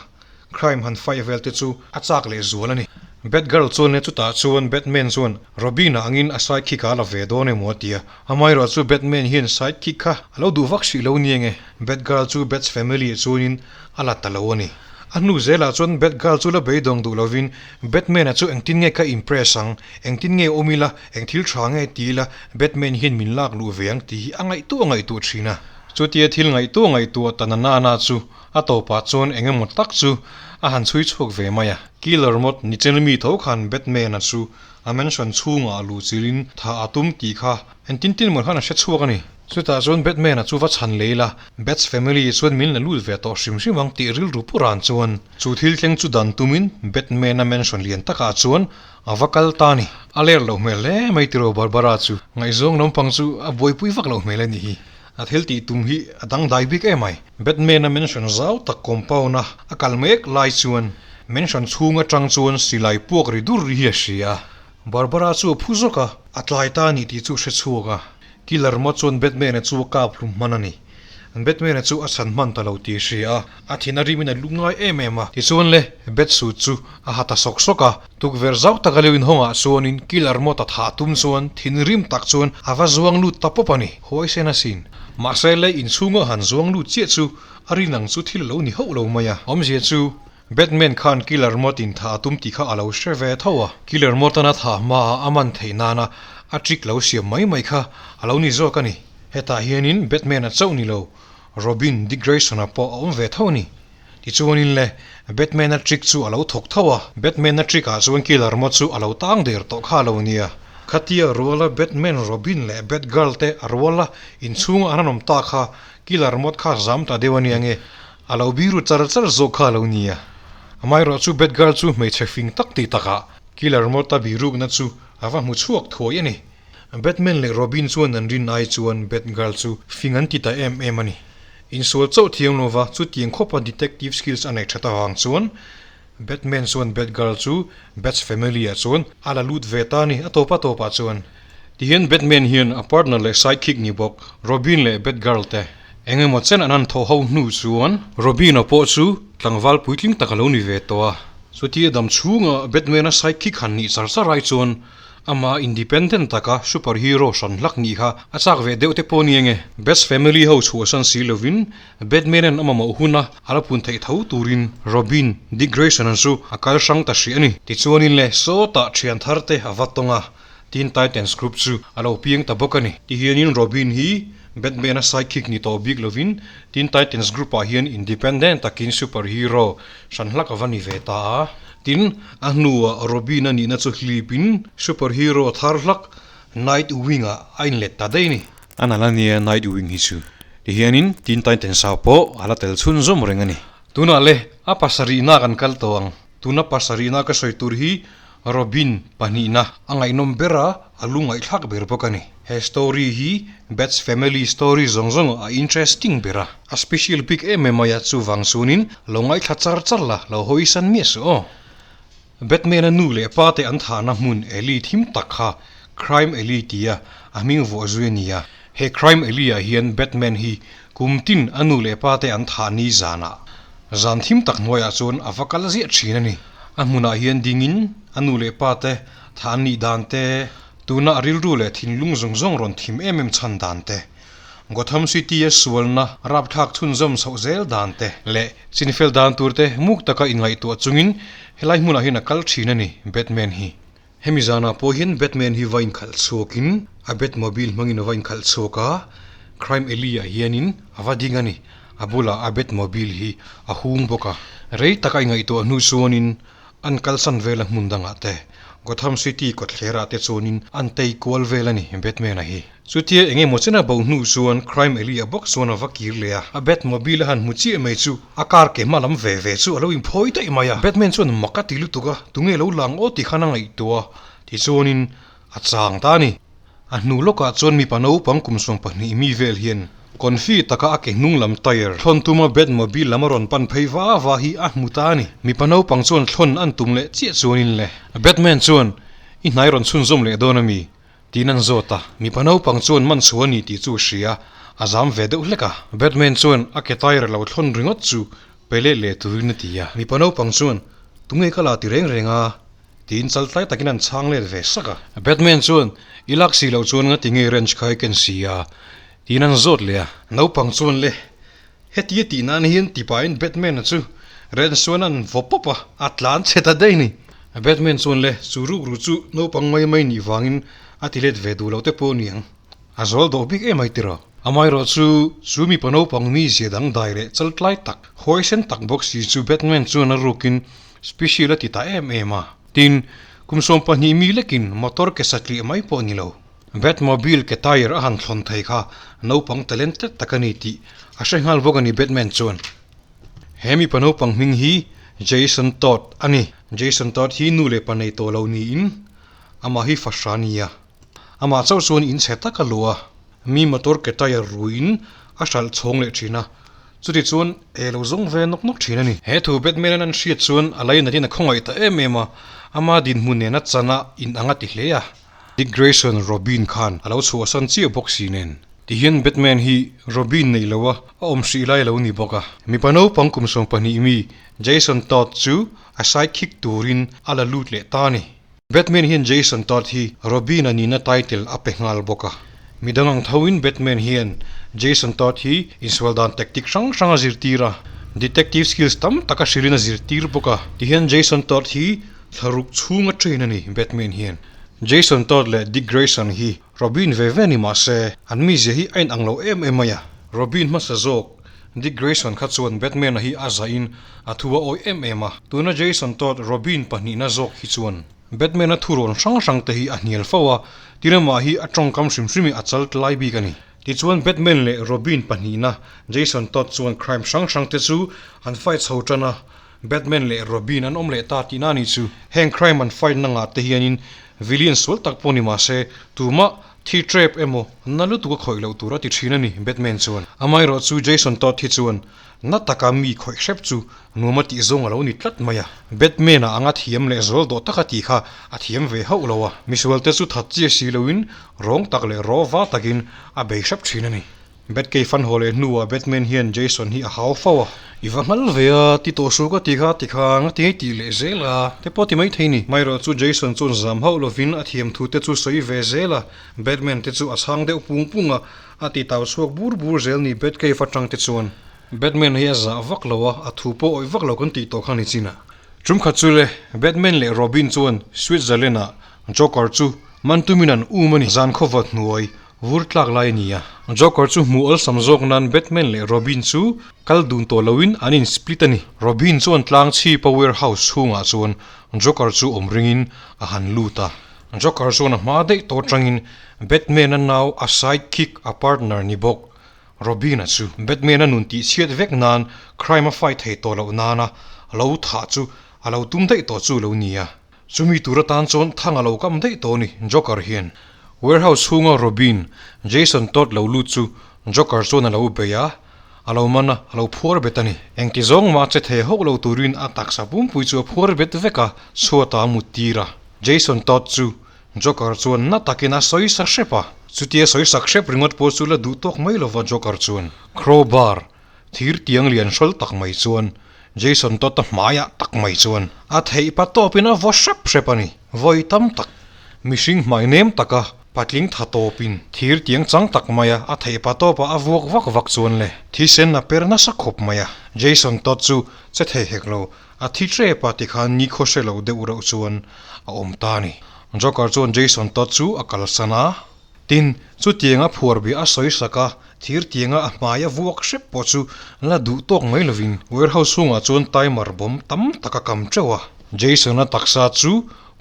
crime han fight vel te chu a chak leh zual a ni. Batgirl chuan le chutah chuan Batman chuan Robin-a angin a sidekick a la ve dawn emaw a ti a. Amaherawh chu Batman hian sidekick kha a lo duh vak hrih lo ni enge Batgirl chu Bats family ah chuanin a la ta lo a ni. A hnu zelah chuan Batgirl chu la beidawng duh lovin Batman-a chu engtin nge ka impress ang, engtin nge awm ila, eng thil tha nge ti ila Batman hian min lak luh ve ang tih hi a ngaihtuah ngaihtuah thin a. Chutia thil ngaihtuah ngaihtuah ta na nana chu a tawpah chuan eng emaw tak chu a han chhui chhuak ve mai a. Killer Moth ni chen mi tho khan Batman-a chu a mansion chhungah luh chilhin tha a tum tih kha engtin tin maw khan a hre chhuak a ni. Chutah chuan Batman-a chu va chhan lei la, Bats family chuan min la lut ve tawh hrim hrim ang tih rilru pu ran chuan chu thil thleng chu dan tumin Batman-a mansion lian takah chuan a va kal ta a ni. A ler loh hmel hle mai tiraw Barbara chu ngaihzawng lampang chu a buaipui vak loh hmel a nih hi. A thil tih tum hi a dangdai bik em mai. Batman-a mansion zau tak compound a a kal mek lai chuan mansion chhung atang chuan silai puak ri dur ri hi a hria a. Barbara chu a phu zawk a, a tlai ta a ni tih chu hre chhuak a. Killer maw chuan Batman-a chu a kap hlum hman a ni. Batman-a chu a chhan hman ta lo tih a hria a, a thin a rimin a lu ngai em em a. Tichuan le, Bat suit chu a ha ta sawk sawk a, tukverh zau taka leu inhawngah chuanin Killer maw ta thah tum chuan thinrim tak chuan a va zuang lut ta pawp a ni. Huaisen asin. Mahse le, inchhunga han zuang lut chiah chu a rin ang chu thil a lo ni hauh lo mai a. Awmzia chu Batman khan Killer Moth in thah a tum tih kha a lo hre ve tho a. Killer Moth ana thah hmaah a man theih nana a trick lo siam mai mai kha a lo ni zawk a ni. Hetah hianin Batman a chauh ni lo, Robin, Dick Grayson-a pawh a awm ve tho a ni. Tichuanin le, Batman-a trick chu a lo thawk tho a. Batman-a trick-ah chuan Killer Moth chu a lo tang der tawh kha a lo nia. Khatia ruala Batman, Robin leh Batgirl te a ruala inchhunga an han awm ta kha Killer Moth kha zam ta deuh a nia nge? A lo biru char char zawk kha a lo ni a. Amaherawh chu Batgirl chu hmeichhe fing tak tih takah Killer Moth-a birukna chu a va hmu chhuak thuai a ni. Batman leh Robin chuan an rin ai chuan Batgirl chu fing an ti ta em em a ni. Insual chauh thiam lova chutiang khawpa detective skills a neih that avang chuan Batman chuan Batgirl chu Bats family ah chuan a la lut ve ta a ni a tawp a tawpah chuan. Tihian Batman hian a partner leh sidekick ni bawk Robin leh Batgirl te eng emaw chen an han thawh ho hnu chuan Robin-a pawh chu tlangval puitling tak a lo ni ve tawh a. Chutia dam chhunga Batman-a sidekick han nih char char ai chuan Amah independent taka superhero hran hlak nih kha a chak ve deuh te pawh ni enge? Bats family ho chhuahsan si lovin Batman-a'n a mamawh huna a la pun theih tho turin Robin, Dick Grayson-a chu a kal hrang ta hrih a ni. Tichuanin le sawtah thian thar te a va tawng a, Teen Titans group chu a lo piang ta bawk a ni. Tihianin Robin hi Batman-a sidekick ni tawh bik lovin Teen Titans group-ah hian independent takin superhero hran hlak a va ni ve ta a. Tin, a hnuah Robin-a nihna chu hlipin superhero thar hlak Nightwing-ah a inlet ta daih a ni. A nalh a nia Nightwing hi chu. Tihianin Teen Titans ah pawh a la tel chhunzawm reng a ni. Tunah le, a pasarihna kan kal tawh ang. Tuna pasarihna ka sawi tur hi Robin pahnihna a ngaihnawm ber a, a lu ngaihthlak ber bawk a ni. He story hi Bats family story zawng zawng a interesting ber a. A special bik em em mai a, chuvang chuanin lo ngaithla char char la, lo hawisan miah suh aw. Batman-a nu leh pa te an thahna hmun Alley thim tak kha Crime Alley tia a hming vuah zui a ni a. He Crime Alley-ah hian Batman hi kum tin a nu leh pa te an thah ni zanah zan thim tak hnuaiah chuan a va kal ziah thin a ni. A hmunah hian dingin a nu leh pa te thah an nih dan te, tuna a rilru leh thinlung zawng zawng rawn thim em em chhan dan te, Gotham City a sualna rapthlak chhunzawm chhoh zel dan te leh chinfel dan tur te muk taka inngaihtuah chungin helai hmunah hian a kal thin a ni, Batman hi. Hemi zanah pawh hian Batman hi va inkhalh chhuakin a Batmobile hmangin a va inkhalh chhuak a, Crime Alley ah hianin a va ding a ni. A bulah a Batmobile hi a hung bawk a. Rei tak a ingaihtuah hnu chuanin an kalsan vel a hmun dangah te, Gotham City kawtthlerah te chuanin an tei kual vel a ni Batman-a hi. Chutia eng emaw chen a bo hnu chuan Crime Alley a bawk chuan a va kir leh a, a Batmobile a han hmu chiah mai chu a car ke hma lam ve ve chu a lo inphawi daih mai a. Batman chuan mak a ti lutuk a, tunge lo lang aw ti khan a ngaihtuah a, tichuanin a chang ta a ni. A hnu lawkah chuan mipa naupang kum 12 mi vel hian confi taka a ke hnung lam tyre thlawn tuma Batmobile lam a rawn pan phei va va hi a hmu ta a ni. Mipa naupang chuan thlawn an tum leh chiah chuanin le. Batman chuan, I hnai rawn chhunzawm leh dawn a mi? Tiin an zawt a, mipa naupang chuan man chhuah a ni tih chu a hria, a zam ve deuh hlek a. Batman chuan a ke tyre lo thlawn ringawt chu pe leh leh turin a ti a. Mipa naupang chuan, Tunge ka la ti reng reng a? Tiin chaltlai takin an chhang let ve sak a. Batman chuan, I lak si loh chuan nga tinge wrench kha i ken si a? Tiin an zawt leh a. Naupang chuan le, heti a tih nan hian ti pahin Batman-a chu wrench chuan an vaw pawp a, a tlan chhe ta daih ni. Batman chuan le, chu rukru chu naupang mai mai nih vangin a ti let ve duh loh te pawh a ni ang. A zawl dawh bik em ai tiraw? Amaherawh chu, chu mipa naupang mizia dang dai leh chaltlai tak, huaisen tak bawk si chu Batman chuan a rukin Special a ti ta em em a. Tin, kum 12 mi lekin motor ke satliah mai pawh ni lo. Batmobile ke tyre a han thlawn thei kha naupang talented tak a ni tih a hre nghal bawk a ni Batman chuan. He mipa naupang hming hi Jason Todd a ni. Jason Todd hi nu leh pa nei tawh lo niin amah hi fahra a ni a. Amah chauh chuan in chhe tak a luh a, mi motor ke tyre ruiin a hralh chhawng leh thin a, chuti chuan e lo zawng ve nawk nawk thin a ni. He thu Batman-an an hriat chuan a lainatin a khawngaih ta em em a, ama dinhmun nena chana in ang a ti hle a. Dick Grayson Robin khan a lo chhuahsan chiah bawk si nen. Tihian Batman hi Robin neih loa a awm hrih lai a lo ni bawk a. Mipa naupang kum 12 mi Jason Todd chu a sidekick turin a la lut leh ta a ni. Batman hian Jason Todd hi Robin a nihna title a pe nghal bawk a. Midang ang thoin Batman hian Jason Todd hi insual dan tactic hrang hrang a zirtir a, detective skills tam tak a hrilhin a zirtir bawk a. Tihian Jason Todd hi thlaruk chhung a train a ni Batman hian. Jason Todd leh Dick Grayson hi Robin ve ve ni mah se, an mizia hi a inang lo em em mai a. Robin hmasa zawk, Dick Grayson kha chuan Batman-a hi a zahin a thu a awih em em a. Tuna Jason Todd Robin pahnihna zawk hi chuan Batman-a thurawn hrang hrang te hi a hnial fo a, tinamah hi a tawngkam hrim hrim hi a chal tlai bik a ni. Tichuan Batman leh Robin pahnihna Jason Todd chuan crime hrang hrang te chu an fight chho tan a, Batman leh Robin an awm leh ta tihna a nih chu. Heng crime an fight na ngah te hianin villain sual tak pawh ni mah se, tumah thi trap emaw na lutuk a khawih loh tur a ti thin a ni Batman chuan. Amaherawh chu Jason Todd hi chuan na taka mi khawih hrep chu nuam a tih zawng a lo ni tlat mai a. Batman a anga thiam leh zual dawh taka tih kha a thiam ve hauh lo a. Misual te chu that chiah si loin rawng tak leh raw va takin a bei hrep thin a ni. Batcave an haw leh hnuah Batman hian Jason hi a hau fo a. I va hmal ve a, ti tawh suh ka ti kha ti kha nga ti ngei tih leh zel a, te pawh ti mai thei ni. Hmaerawh chu Jason chuan zam hauh lovin a thiam thu te chu sawi ve zel a, Batman te chu a chhang deuh pung pung a, a ti tau chhuak bur bur zel ni Batcave atang te chuan. Batman hi a zah vak lo a, a thu pawh awih vak lo kan tih tawh kha ni chin a. Tum khat chu le, Batman leh Robin chuan Switzerland ah Joker chu man tumin an um a ni. Zan khawva hnuai Vur tlak lai a ni a. Joker chu hmuh awlsam zawk nan Batman leh Robin chu kal dun tawh loin an in split a ni. Robin chuan tlang chhipa warehouse chhungah chuan Joker chu awm ringin a han lut a. Joker chuan a hma daih tawh atangin Batman-a nau a sidekick a partner ni bawk Robin-a chu Batman-a nun tih chhiat vek nan crime a fight thei tawh loh nana lo thah chu a lo tum daih tawh chu lo ni a. Chumi tur atan chuan thang a lo kam daih tawh a ni, Joker hian. Warehouse chhunga Robin, Jason Todd lo lut chu Joker chuan a lo bei a, a lo man a, a lo phuar bet a ni. Engti zawng mah che thei hauh lo turin a taksa pumpui chu a phuar bet vek a, chhuatah a mut tir a. Jason Todd chu Joker chuan na takin a sawi sa hrep a. Chutia sawi sak hrep ringawt pawh chu la duh tawk mai lova Joker chuan crowbar, thir tiang lian hrawl tak mai chuan. Jason Todd-a hmaiah tak mai chuan a theih pa tawpin a vaw hrep hrep a ni. Vawi tam tak, mihring hmai nem taka patling tha tawpin thir tiang chang tak maia a theih pa tawpa a vuak vak vak chuan le thisen a per nasa khawp mai a. Jason Todd chu che thei hek lo, a thi ṭep a tikhan ni khaw hre lo deuh reuh chuan a awm ta a ni. Joker chuan Jason Todd chu a kalsan a. Tin, chutianga phuar bia a sawi sak a, thir tianga a hmai a vuak hrep pawh chu la duh tawk mai lovin warehouse chhungah chuan timer bomb tam tak a kam teuh a. Jason-a taksa chu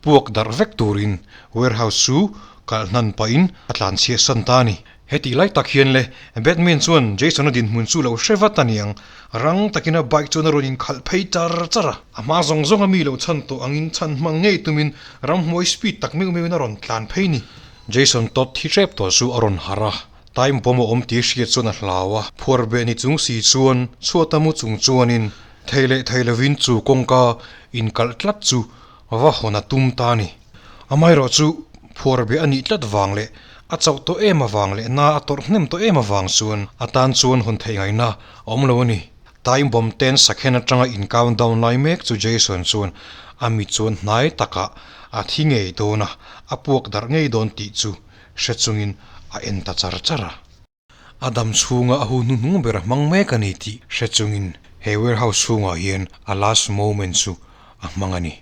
puak darh vek turin warehouse chu kalh hnan pahin a tlanchhiah san ta a ni. Hetih lai tak hian le, Batman chuan Jason-a dinhmun chu lo hre vat a niang, rang takin a bike chuan a rawn inkhalh phei char char a. A hma zawng zawnga mi lo chhan tawh angin chhan hmang ngei tumin ramhnuai speed tak meuh meuhin a rawn tlan phei ni. Jason Todd thi hrep tawh chu a rawn harh a, time bomb a awm tih hriat chuan a hlau a, phuar beh ni chung si chuan chhuat a mu chung chuanin thei leh thei lovin chu kawngka inkalh tlat chu va hawn a tum ta a ni. Amaherawh chu phuar beh a nih tlat vang leh a chauh tawh em avang leh na a tawrh hnem tawh em avang chuan a tan chuan hawn theih ngaihna a awm lo a ni. Time bomb ten sakhen atanga in count down lai mek chu Jason chuan a mit chuan hnai takah a thi ngei dawn a, a puak darh ngei dawn tih chu hre chungin a en ta char char a. A dam chhunga a hu hnuhnung ber a hmang mek a ni tih hre chungin he warehouse chhungah hian a last moment chu a hmang a ni.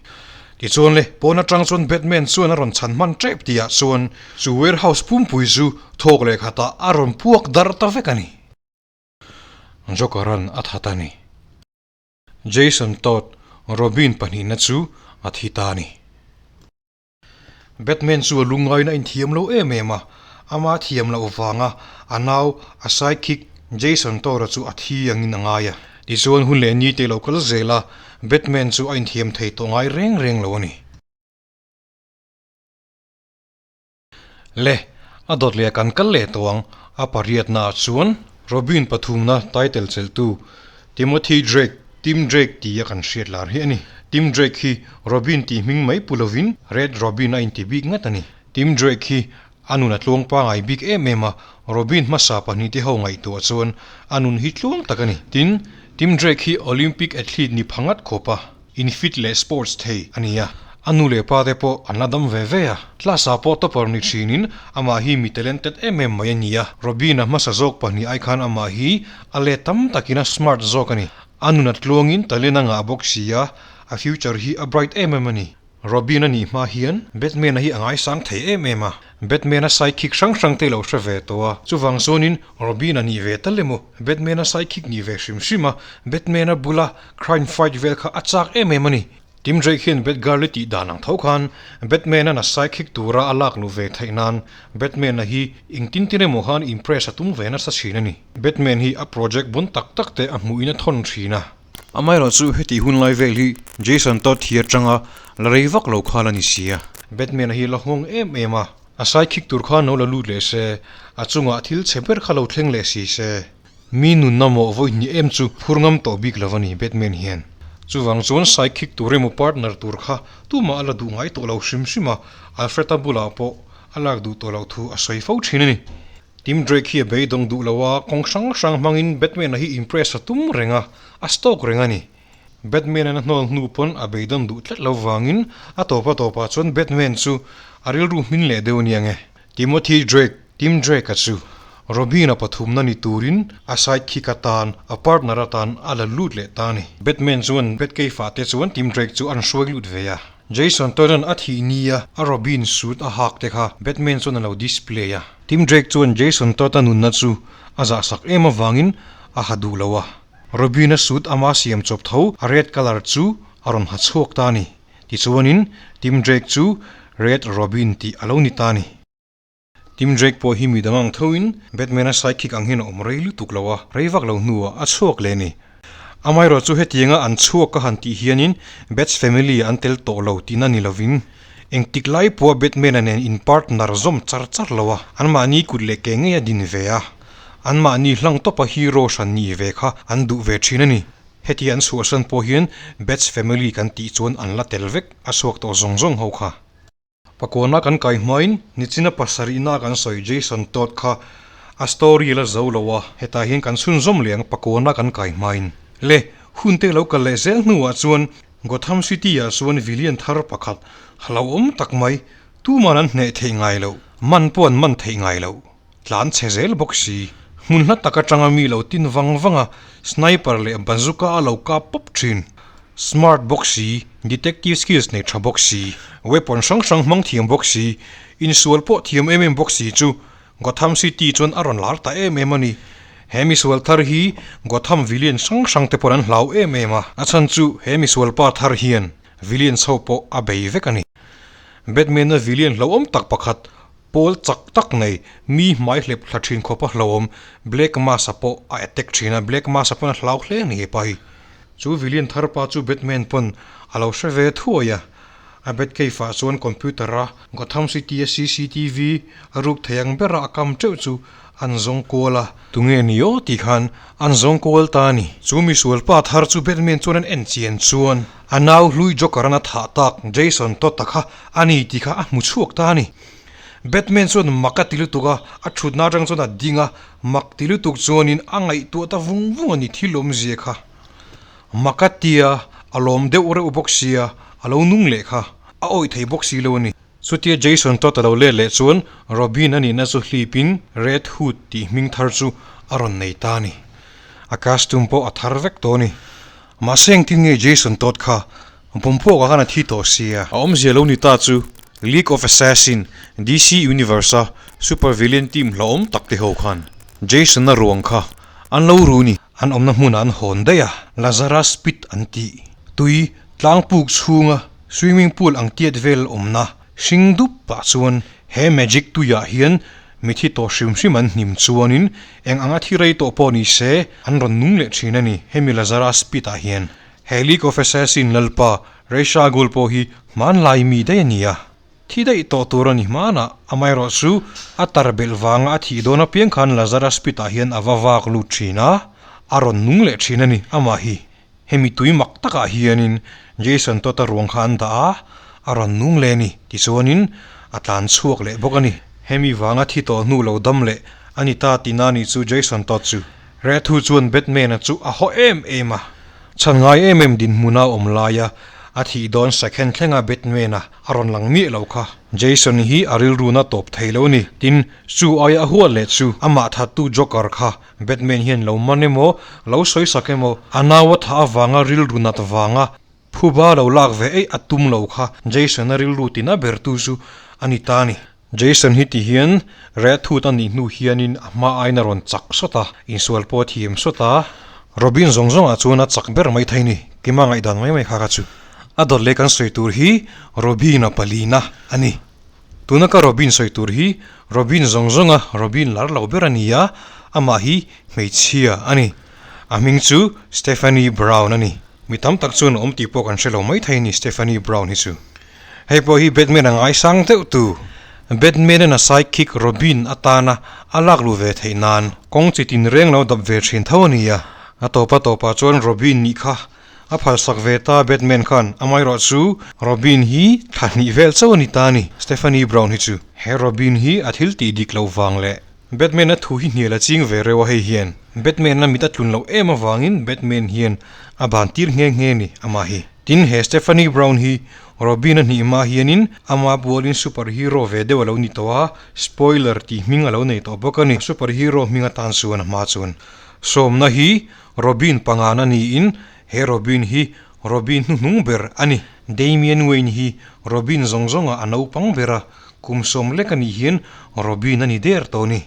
Tichuan le, pawn atang chuan Batman chuan a rawn chhan hman tep tihah chuan chu warehouse pumpui chu thawk leh khatah a rawn puak darh ta vek a ni. Joker-a'n a that a ni. Jason Todd, Robin pahnihna chu a thi ta a ni. Batman chu a lungngaina a inthiam lo em em a, ama thiam loh vanga a nau a sidekick Jason Todd-a chu a thi angin a ngai a. Tichuan hun leh ni te lo kal zel a, Batman chu a inthiam thei tawh ngai reng reng lo a ni. Le, a dawt leh kan kal leh tawh ang, a pariatnaah chuan Robin pathumna title chelhtu Timothy Drake, Tim Drake tia kan hriat lar hi a ni. Tim Drake hi Robin tih hming mai pu lovin Red Robin a inti bik ngat a ni. Tim Drake hi a nun a tluang pangai bik em em a, Robin hmasa pahnihte ho ngaihtuah chuan a nun hi tluang tak a ni. Tin, Tim Drake hi Olympic athlete ni pha ngat khawp a. Infit leh sports thei a ni a, a nu leh pa te pawh an la dam ve ve a. Class ah pawh topper ni thinin amah hi mi talented em em mai a ni a. Robin-a hmasa zawk pahnih ai khan amah hi a let tam takin a smart zawk a ni. A nun a tluangin talent a ngah bawk si a, a future hi a bright em em a ni. Robin-a nih hma hian Batman-a hi a ngaisang thei em em a. Batman-a sidekick hrang hrang te lo hre ve tawh a, chuvang chuanin Robin-a nih ve tal emaw Batman-a sidekick nih ve hrim hrim a, Batman-a bula Crime fight vel kha a chak em em a ni. Tim Drake hian Batgirl-i tih dan ang tho khan Batman-a'n a sidekick tura a lak luh ve theih nan Batman-a hi engtin tin emaw khan impress a tum ve nasa thin a ni. Batman hi a project bun tak tak te a hmuhin a thawn thin a. Amaherawh chu heti hun lai vel hi Jason Todd hi atanga la rei vak lo khan a ni si a. Batman-a hi la nghawng em em a, a sidekick tur khan lo la lut leh se, a chungah thil chhe ber kha lo thleng leh si se. Mi nunna mawh vawi hnih em chu phur ngam tawh bik lo a ni Batman hian. Chuvang chuan sidekick tur emaw partner tur kha tumah a la duh ngai tawh lo hrim hrim a, Alfred-a bulah pawh a lak duh tawh loh thu a sawi fo thin a ni. Tim Drake hi a beidawng duh lo a, kawng hrang hrang hmangin Batman-a hi impress a tum reng a, a stalk reng a ni. Batman-an a hnawl hnu pawn a beidawng duh tlat lo vangin a tawpa tawpah chuan Batman chu a rilru hmin leh deuh a ni ang e. Timothy Drake, Tim Drake-a chu Robin-a pathumna ni turin a sidekick atan, a partner atan a la lut leh ta a ni. Batman chuan Batcave-ah te chuan Tim Drake chu an hruai lut ve a. Jason Todd-a'n a thih nia a Robin suit a hak te kha Batman chuan a lo display a. Tim Drake chuan Jason Todd-a nunna chu a zahsak em avangin a ha duh lo a. Robin-a suit ama siam chawp tho a red colour chu a rawn ha chhuak ta a ni. Tichuanin Tim Drake chu Red Robin tih a lo ni ta a ni. Tim Drake pawh hi midang ang thoin Batman-a sidekick ang hian a awm rei lutuk lo a, rei vak lo hnuah a chhuak leh a ni. Amaherawhchu chu hetianga an chhuak ka han tih hianin Bats family an tel tawh lo tihna ni lovin engtik lai pawha Batman-a nen in partner zawm char char lo a, anmahni kut leh ke ngei a din ve a, anmahni hlang tawpa hero hran nih ve kha an duh ve thin a ni. Heti an chhuahsan pawh hian Bats family kan tih chuan an la tel vek a chhuak tawh zawng zawng ho kha. Pakuana kan kai hmain nichina pasarihna kan sawi Jason Todd kha a story la zo lo a, hetah hian kan chhunzawm leh ang pakuana kan kai hmain. Le, Hun te lo kal leh zel hnuah chuan Gotham City ah chuan villain thar pakhat hlauhawm tak mai tuman an hneh theih ngai loh, man pawh an man theih ngai loh, tlan chhe zel bawk si. Hmun hla tak atanga mi lo tin vang vang a, sniper leh bazooka a lo kap pawp thin. Smart bawk si, detective skills nei tha bawk si, weapon hrang hrang hmang thiam bawk si, insual pawh thiam em em bawk si chu Gotham City chuan a rawn lar ta em em a ni. He misual thar hi Gotham villain hrang hrang te pawh an hlau em em a, a chhan chu he misual pa thar hian villains ho pawh a bei vek a ni. Batman-a villain hlauhawm tak pakhat, pawl chak tak nei, mi hmai hlep thla thin khawpa hlauhawm Black Mask-a pawh a attack thin a, Black Mask-a pawn a hlau hle a ni he pa hi. Chu villain thar pa chu Batman pawn a lo hre ve thuai a. A Batcave ah chuan computer a Gotham City a cctv a ruk thei ang bera a kam teuh chu an zawng kual a. Tunge ni aw tih khan an zawng kual ta a ni. Chu misual pa thar chu Batman chuan an en chian chuan a nau hlui Joker an a thah tak Jason Todd-a kha a ni tih kha a hmu chhuak ta a ni. Batman chuan mak a ti lutuk a, a thutna atang chuan a ding a, mak ti lutuk chuanin a ngaihtuah ta vung vung a ni thil awmzia kha. Mak a tia, a lawm deuh reuh bawk sia, a lo nung leh kha. A awih thei bawk si lo a ni. Chutia Jason Todd a lo let leh chuan Robin a nihna chu hlipin Red Hood tih hming thar chu a rawn nei ta a ni. A costume pawh a thar vek tawh a ni. Mahse engtin nge Jason Todd kha Bawmpuakah khan a thi tawh sia? A awmzia lo ni ta chu League of Assassin, DC Universe-a super villain team hlauhawm tak te ho khan Jason-a ruang kha an lo ru ni. An awmna hmunah an hawn daih a, Lazarus Pit an tih. Tui tlangpuk chhunga swimming pool ang tiat vel awmna hring dup pah chuan he magic tuiah hian mithi tawh hrim hrim an hnim chuanin eng anga thi rei tawh pawh ni se an rawn nung leh thin a ni hemi Lazarus Pit ah hian. He League of Assassin lalpa Ra's al Ghul pawh hi hmanlai mi daih a ni a. Thi daih tawh tur a ni hmanah, amaherawh chu a tar belh vanga a thih dawn apiang khan Lazarus pit ah hian a va vak lut thin a, a rawn nung leh thin a ni. Amah hi hemi tui mak takah hianin Jason Todd-a ruang kha an dah a, a rawn nung leh a ni. Tichuanin a tlan chhuak leh bawk a ni. Hemi vanga thi tawh hnu lo dam leh a ni ta tihna nih chu Jason Todd chu. Rethu chuan Batman-a chu a haw em em a. Chhan ngai em em dinhmuna awm laia a thih dawn second thlenga Batman-a a rawn lang miah lo kha. Jason hi a rilruna tawp thei lo ni. Tin, chu aia a huat leh chu amah thattu Joker kha Batman hian lo man emaw, lo sawi sak emaw, a nau a thah avanga rilru nat vanga phuba lo lak ve eih a tum lo kha Jason-a rilru tina bertu chu a ni ta a ni. Jason hi ti hian Red Hood a nih hnu hianin a hma aiin a rawn chak sawt a, insual pawh a thiam sawt a, Robin zawng zawngah chuan a chak ber mai thei ni, Kima ngaihdan mai mai kha kha chu. A dawt leh kan sawi tur hi Robin-a palina a ni. Tuna ka Robin sawi tur hi Robin zawng zawnga Robin lar lo ber a ni a, amah hi hmeichhia a ni. A hming chu Stephanie Brown a ni. Mi tam tak chuan a awm tih pawh kan hre lo mai thei a ni Stephanie Brown hi chu. Hei pawh hi Batman a ngaisang deuh tu. Batman-a'n a sidekick Robin atana a lak luh ve theih nan kawng chi tin reng lo dap ve thin tho a ni a. A tawpa tawpah chuan Robin nih kha a phalsak ve ta Batman khan amaherawh chu Robin hi thla hnih vel chauh a ni ta a ni. Stephanie Brown hi chu he Robin hi a thil tih dik loh vang leh Batman-a thu hi hnial a ching ve reuh a hei hian Batman-a mit a tlun loh em avangin Batman hian a ban tir nghe nghe a ni amah hi. Tin, he Stephanie Brown hi Robin a hnih hma hianin ama bualin super hero ve deuh a lo ni tawh a, spoiler tih hming a lo nei tawh bawk a ni. Super hero hming atan chuan a hma chuan sawmna hi Robin pangana niin he Robin hi Robin hnuhnung ber a ni. Damian Wayne hi Robin zawng zawnga a naupang ber a, kum sawm lek a nih hian Robin a ni der tawh a ni.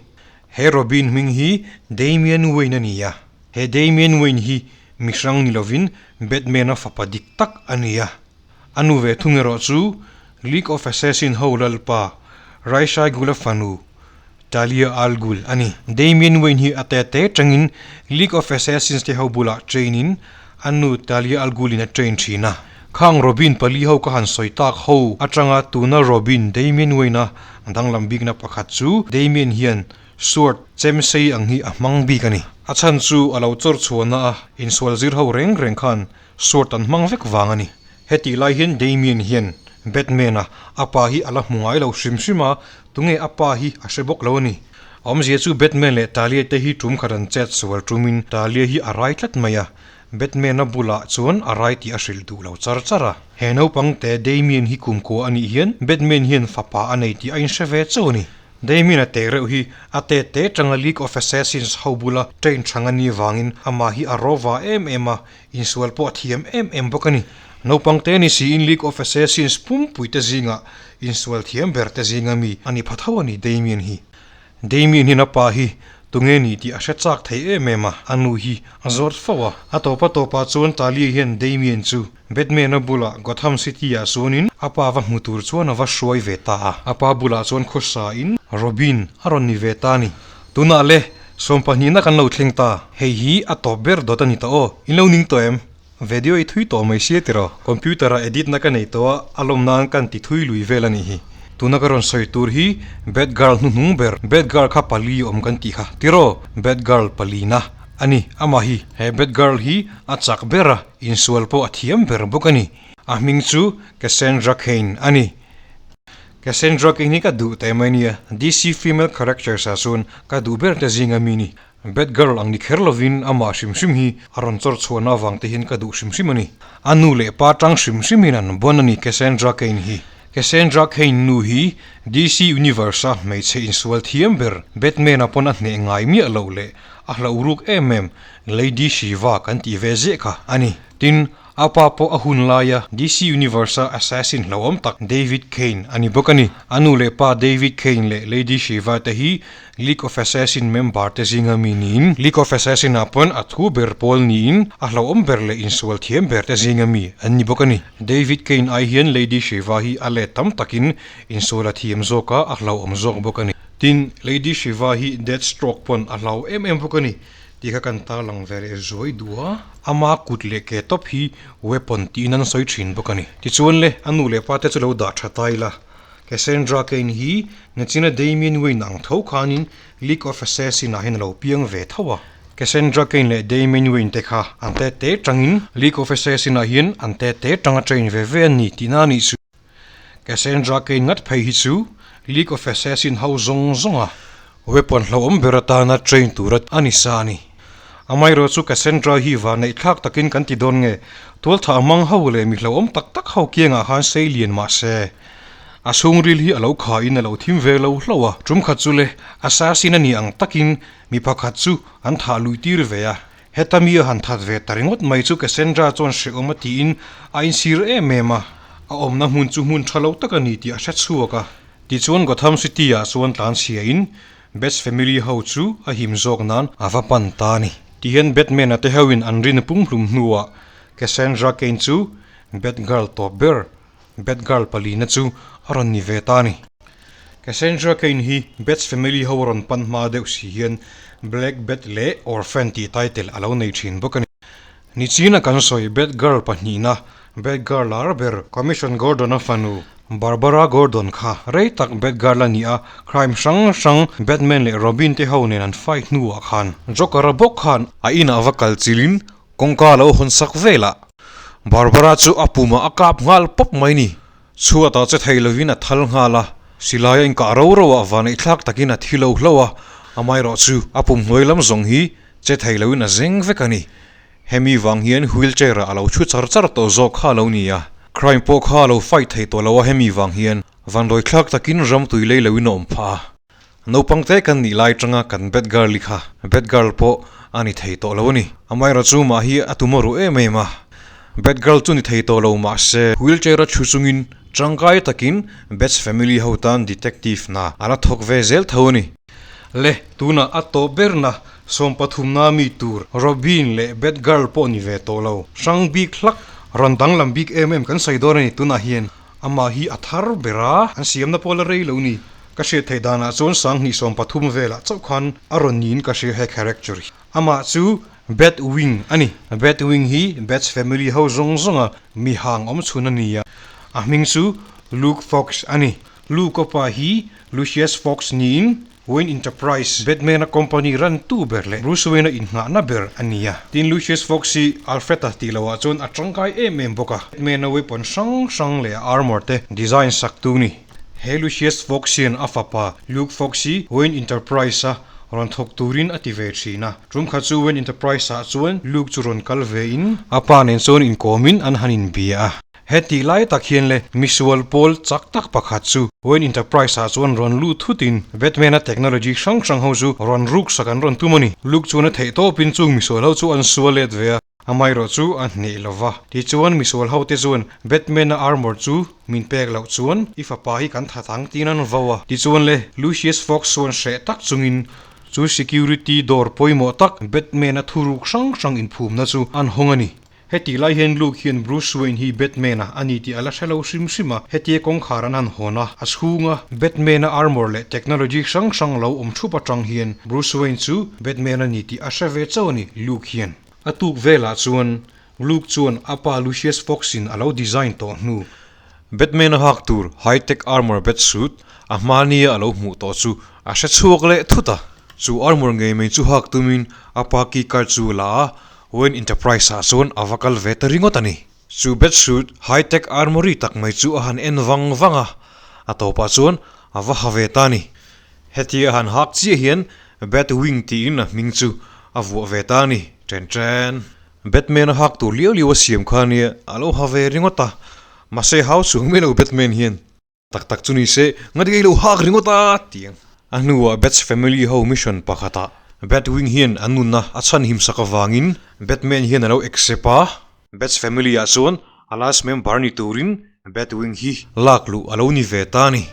He Robin hming hi Damian Wayne a ni a, he Damian Wayne hi Mi hrang ni lovin Batman-a fapa dik tak a ni a. A nu ve thung erawh chu League of Assassin ho lalpa Ra's al Ghul-a fanu Talia al Ghul a ni. Damian Wayne hi a te te tangin League of Assassins te ho bulah train-in a nu Talia al Ghul-in a train thin a. Khang Robin pali ho ka han sawi tak ho atanga tuna Robin Damian Wayne-a danglam bikna pakhat chu Damian hian Sword chem sei ang hi a hmang bik a ni. A chhan chu a lo chawr chhuahna a insual zir ho reng reng khan sword an hmang vek vang a ni. Hetih lai hian Damian hian Batman-a a pa hi a la hmu ngai lo hrim hrim a, tunge a pa hi a hre bawk lo a ni. A awmzia chu Batman leh Talia te hi tum khat an chet sual tumin Talia hi a rai tlat mai a. Batman-a bulah chuan a rai tih a hrilh duh lo char char a. He naupang te Damian hi kumkua a nih hian Batman hian fapa a nei tih a inhre ve chauh a ni. Damian-a teh reuh hi a te te tanga League of Assassins ho bula train thang a nih vangin amah hi a rawva em em a, insual pawh a thiam em em bawk a ni. Naupang te ni siin League of Assassins pumpui te zingah insual thiam ber te zinga mi a ni pha tho a ni Damian hi. Damian hian a pa hi tunge ni tih a hre chak thei em em a, a nu hi a zawt fo a. A tawpa tawpah chuan Talia hian Damian chu Batman-a bulah Gotham City-ah chuanin a pa va hmu tur chuan a va hruai ve ta a. A pa bulah chuan khawsain Robin a rawn ni ve ta a ni. Tunah le, sawmpahnihna kan lo thleng ta. Hei hi a tawp ber dawt a ni ta aw. In lo ning tawh em? Video i thui tawh mai sia tiraw? Computer ah edit na ka nei tawh a, a lawm nan kan ti thui lui vel a nih hi. Tuna ka rawn sawi tur hi Bad Girl hnuhnung ber, Bad Girl kha pali awm kan tih kha tiraw? Bad Girl pali na a ni, amah hi. He Bad Girl hi a chak ber a, insual pawh a thiam ber bawk a ni. A hming chu Cassandra Cain a ni. Cassandra Cain hi ka duh teh mai nia, DC female characters ah chuan ka duh ber te zinga mi ni. Bad girl ang ni kher lovin amah hrim hrim hi a rawn chawr chhuahna avang te hian ka duh hrim hrim a ni. A nu leh pa tang hrim hrimin an bawn a ni Cassandra Cain hi. Cassandra Cain nu hi DC Universe-a hmeichhe insual thiam ber Batman-a pawn a hneh ngai miah loh leh a hlauh ruk em em Lady Shiva kan tih ve ziah kha a ni. Tin, A pa pawh a hun laia DC Universe-a assassin hlauhawm tak David Cain a ni bawk a ni. A nu leh pa David Cain leh Lady Shiva te hi League of Assassin member te zinga mi niin League of Assassin-ah pawn a thu ber pawl niin a hlauhawm ber leh insual thiam ber te zinga mi an ni bawk a ni. David Cain ai hian Lady Shiva hi a let tam takin insual a thiam zawk a, a hlauhawm zawk bawk a ni. Tin, Lady Shiva hi Deathstroke pawn a hlau em em bawk a ni. Tih kha kan tarlang ve leh zuai duh a, ama kut leh ke tawp hi weapon tiin an sawi thin bawk a ni. Tichuan le, a nu leh pa te chu lo dah tha ta ila, Cassandra Cain hi Nachina Damian Wayne ang tho khanin League of Assassin ah hian a lo piang ve tho a. Cassandra Cain leh Damian Wayne te kha an te te tangin League of Assassin ah hian an te te tanga train ve ve an ni tihna a nih chu. Cassandra Cain ngat phei hi chu League of Assassin ho zawng zawnga weapon hlauhawm ber atana train tura a ni sa a ni. Amaherawh chu Cassandra hi vanneih thlak takin kan ti dawn nge, tualthah mang ho leh mi hlauhawm tak tak ho kiangah khan sei lian mah se, a chhungril hi a lo khain a lo thim ve lo hlauh a. Tum khat chu le, assassin a ni ang takin mi pakhat chu an thah lui tir ve a. Heta mi a han that ve ta ringawt mai chu Cassandra chuan hrehawm a tiin a insir em em a, a awmna hmun chu hmun tha lo tak a ni tih a hre chhuak a. Tichuan Gotham City ah chuan tlan chhiain Bats family ho chu a him zawk nan a va pan ta a ni. Tihian Batman-a te hoin an rin pumhlum hnuah Cassandra Cain chu Batgirl tawp ber Batgirl palina chu a rawn ni ve ta a ni. Cassandra Cain hi Bats family ho a rawn pan hma deuh si hian Black Bat leh Orphan tih title a lo nei thin bawk a ni. Nichina kan sawi Batgirl pahnihna, Batgirl lar ber Commission Gordon-a fanu Barbara Gordon kha rei tak Batgirl a ni a, crime hrang hrang Batman leh Robin te ho nen an fight hnuah khan Joker-a bawk khan a inah va kal chilin Kawngka lo hawn sak velah Barbara chu a pumah a kap nghal pawp mai ni. Chhuatah che thei lovin a thal nghal a, silai a inkah ro ro ah van eihthlak takin a thi lo hlo a, amaherawh chu a pum hnuai lam zawng hi che thei loin a zeng vek a ni. Hemi vang hian wheelchair ah a lo thu char char tawh zawk kha a lo ni a, crime pawh kha a lo fight thei tawh lo a hemi vang hian vanrawithlak takin ram tui lei loin a awm phah a. Naupang te kan nih lai atanga kan bad girl i kha bad girl pawh a ni thei tawh lo a ni. Amaherawh chu mah hi a tum a ruh em em a, bad girl chu ni thei tawh lo mahse wheelchair a thu chungin tangkai takin Bats family ho tan detective hna a la thawk ve zel tho a ni. Le, tunah a tawp berna sawmpathumna mi tur Robin leh bad girl pawh ni ve tawh lo. Hrang bik hlak rawn danglam bik em em kan sawi dawn a ni tunah hian. Amah hi a thar ber a, an siamna pawh la rei lo ni. Ka hriat theih danah chuan sanghnih 13 velah chauh khan a rawn niin ka hria he character hi. Amah chu Batwing a ni. Batwing hi Bats family ho zawng zawnga mi hang awm chhun a ni a. A hming chu Luke Fox a ni. Luke-a pa hi Lucius Fox niin Wayne Enterprise, Batman-a company ran tu ber leh Bruce Wayne-a innghahna ber a ni a. Tin, Lucius Fox hi Alfred-a tih loah chuan a tangkai em em bawk a. Batman-a weapon hrang hrang leh a armor te design sak tu ni. He Lucius Fox hian a fapa Luke Fox hi Wayne Enterprise-a rawn thawk turin a ti ve thin a. Tum khat chu Wayne Enterprise ah chuan Luke chu rawn kal ve in a pa nen chuan inkawmin an han inbia a. Heti lai tak hian le misual pawl chak tak pakhat chu Wayne Enterprise ah chuan rawn lut thut in Batman-a technology hrang hrang ho chu rawn ruk sak an rawn tum a ni. Luke chuan a theih tawpin chung misual ho chu an sual let ve a, amaherawh chu a hneh lo va. Tichuan misual ho te chuan Batman-a armor chu min pek loh chuan i fapa hi kan that ang tiin an vo a. Tichuan le Lucius Fox chuan hreh tak chungin chu security dawr pawimawh tak Batman-a thuruk hrang hrang inphumna chu an hawng a ni. Heti lai hian Luke hian Bruce Wayne hi Batman-a a ni tih a la hre lo hrim hrim a, hetia kawngkhar an han hawn a, a chhunga Batman-a armor leh technology hrang hrang lo awm thup atang hian Bruce Wayne chu Batman a ni tih a hre ve chauh a ni, Luke hian. A tuk velah chuan Luke chuan a pa Lucius Fox-in a lo design tawh hnu, Batman-a hak tur high-tech armor Batsuit a hmania a lo hmuh tawh chu a hre chhuak leh thut a. Chu armor ngei mai chu hak tumin a pa key card chu a la a, Wayne Enterprise ah chuan a va kal ve ta ringawt a ni. Chu Batsuit high-tech armory tak mai chu a han en vang vang a, a tawpah chuan a va ha ve ta a ni. Hetia a han hak chiah hian Batwing tiin a hming chu a vuah ve ta a ni, ṭen ṭen. Batman a hak tur liau liau a siam kha nia a lo ha ve ringawt a, mahse hau chung mai lo Batman hian tak tak chu ni se ngati ka i lo hak ringawt a ti ang. A hnuah Bats family ho mission pakhatah Batwing hian an nunna a chhan himsak avangin Batman hian a lo accept a, Bats family ah chuan a last member ni turin Batwing hi lak luh a lo ni ve ta a ni.